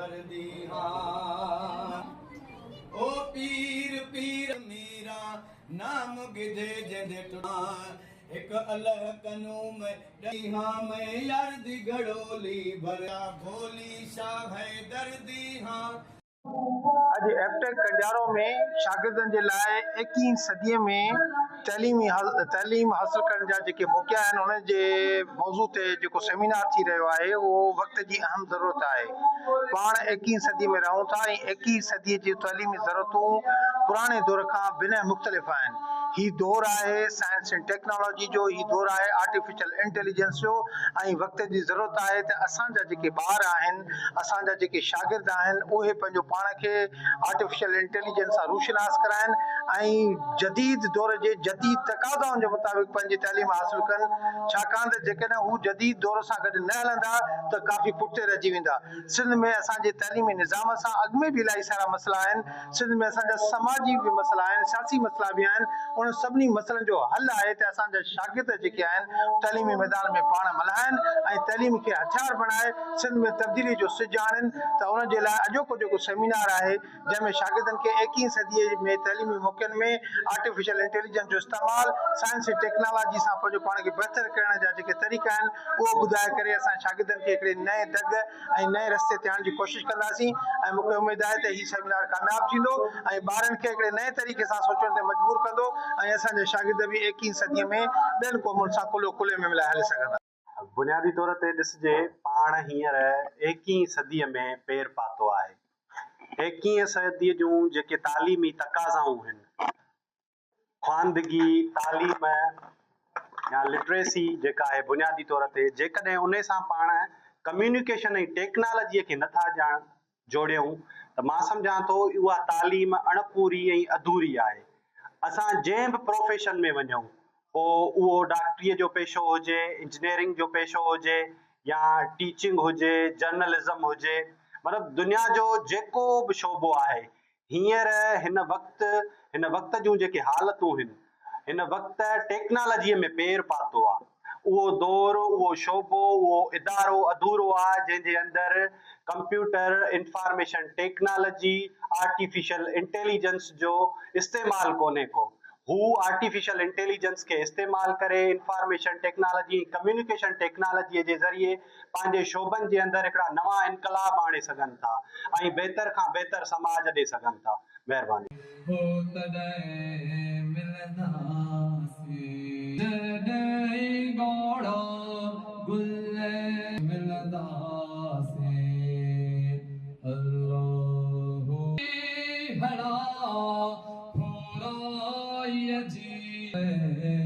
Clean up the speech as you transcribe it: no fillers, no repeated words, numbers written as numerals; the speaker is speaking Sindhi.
ڀرندي هان او پير پير ميرا نام گڌي جنهن جي ٽڙان هڪ الهه ڪنون ۾ ڏئي هان مين يار the گهڙولي Bhiria Bhole Shah Haider the هان. اڄ ايپٽيڪ ڪنڊيارو ۾ شاگردن جي لاء ايڪيهين صديء ۾ تعليمي تعليم حاصل ڪرڻ جا جيڪي موقعا آهن انهن جي موضوع تي جيڪو سيمينار ٿي رهيو آهي اهو وقت جي اهم ضرورت آهي. پاڻ ايڪيهين صدي ۾ رهون ٿا ۽ ايڪيهين صدي جون تعليمي ضرورتون پراڻي دور کان بنهه مختلف آهن. هي دور آهي سائنس ۽ ٽيڪنالاجي جو، هي دور آهي آرٽيفيشل انٽيليجنس جو ۽ وقت جي ضرورت آهي ته اسان جا جيڪي ٻار آهن، اسان جا جيڪي شاگرد آهن اهي پنهنجو پاڻ کي آرٽيفيشل انٽيليجنس سان روشناس ڪرائن ۽ جديد دور جي جديد تقاضائن جي مطابق پنهنجي تعليم حاصل ڪن ڇاڪاڻ ته جيڪڏهن هو جديد دور سان گڏ نه هلندا ته ڪافي پٺتي رهجي ويندا. سنڌ ۾ اسان جي تعليمي نظام سان اڳ ۾ به الاهي سارا مسئلا آهن، سنڌ ۾ اسان جا سماجي به مسئلا آهن، سياسي مسئلا به آهن، انهن سڀني مسئلن جو حل آهي ته اسان جا شاگرد جيڪي آهن تعليمي ميدان ۾ پاڻ ملهائن ۽ تعليم کي هٿيار بڻائي سنڌ ۾ تبديلي جو سج آڻين ته ان جي لاء اڄوڪو جيڪو سيمينار آهي جنهن ۾ شاگردن کي ايڪيهين صديء ۾ تعليمي موقعن ۾ آرٽيفيشل انٽيليجنس جو استعمال، سائنس ۽ ٽيڪنالاجي سان پنهنجو پاڻ کي بهتر ڪرڻ جا جيڪي طريقا آهن اهو ٻڌائي ڪري اسان شاگردن کي هڪڙي نئين دڳ ۽ نئين رستي تي آڻڻ جي ڪوشش ڪنداسين ۽ مون کي اميد آهي ته هي سيمينار ڪامياب ٿيندو ۽ ٻارن کي هڪڙي نئين طريقي سان سوچڻ تي مجبور ڪندو ۽ اسان جا شاگرد به ايڪيهين صديء ۾ ٻين قومن سان ڪلهو ڪلهي ۾ ملائي هلي سگهندا. بنيادي طور تي ڏسجي پاڻ هينئر ايڪيهين صديء ۾ پير پاتو آهي. ايڪيهين صديء جون جيڪي تعليمي تقاضائون هن، خواندگي، تعليم يا لٽريسي جيڪا آهي بنيادي طور تي جيڪڏهن انهي سان پاڻ ڪميونيڪيشن ۽ ٽيڪنالاجيء کي نه ٿا ڄاڻ جوڙيون ته مان سمجهان ٿو اها تعليم اڻپوري ۽ اڌوري آهي. اسان جنهن به پروفيشن ۾ وڃون پوء اهو ڊاڪٽريء جو پيشو هجي، انجنيئرنگ جو پيشو هجي يا ٽيچنگ هجي، جرنلزم هجي مطلب دنيا جو جيڪو به شعبو آهي هينئر هن وقت هن وقت جون جيڪي حالتون هن هن وقت ٽيڪنالاجيء ۾ پير پاتو آ. اهو دور، اهو شعبو، اهو ادارو اڌورو آ جنهن جي اندر computer, information technology, artificial intelligence جو استعمال ڪونهي ڪو. هو آرٽيفيشل انٽيليجنس کي استعمال ڪري انفارميشن ٽيڪنالاجي ۽ ڪميونيڪيشن ٽيڪنالاجيء جي ذريعي پنهنجي شعبن جي اندر هڪڙا نوان انقلاب آڻي سگهن ٿا ۽ بهتر کان بهتر سماج ڏي سگهن ٿا. مهرباني. هو تڏهن ملنداسين جڏهن ڳوڙها گل ملنداسين الله هڙا ڦورائيء جي.